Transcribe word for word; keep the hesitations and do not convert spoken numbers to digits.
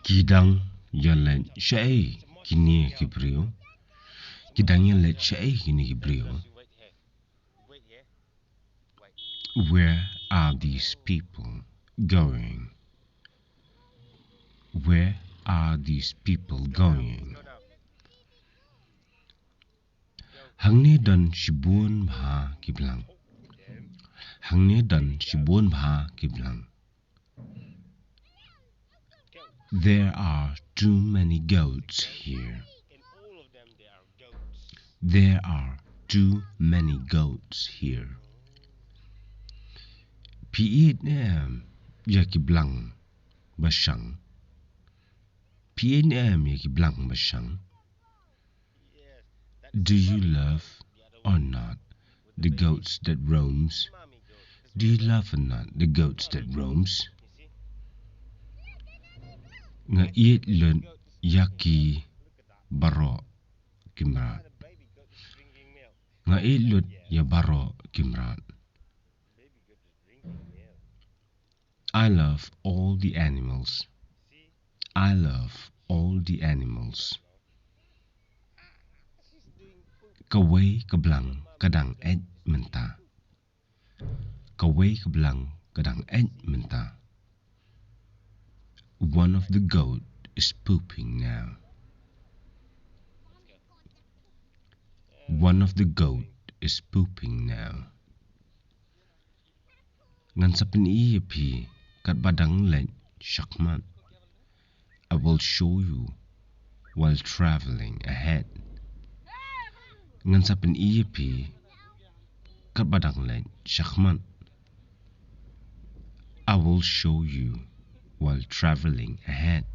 Ki dang ïaleit shaei kine ki briew? Ki dang ïaleit shaei kine ki briew? Where are these people going? Where are these people going? Hangne don shibun bha ki blang. Hangne don shibun bha ki blang. There are too many goats here. There are too many goats here. Phi ïeit ne em ïa ki blang bashang? Phi ïeit ne em ïa ki blang bashang? Do you love or not the goats that roams? Do you love or not the goats that roams? Nga ïeit lut ïa ki baroh ki mrad. Nga ïeit lut ïa baroh ki mrad. I love all the animals. I love all the animals. Kawei ka blang ka dang eit mynta. Kawei ka blang ka dang eit mynta. One of the goat is pooping now. One of the goat is pooping now. Ngan sa pyni ïa phi katba dang leit shakhmat. I will show you while traveling ahead. Ngan sa pyni ïa phi katba dang leit shakhmat. I will show you while traveling ahead.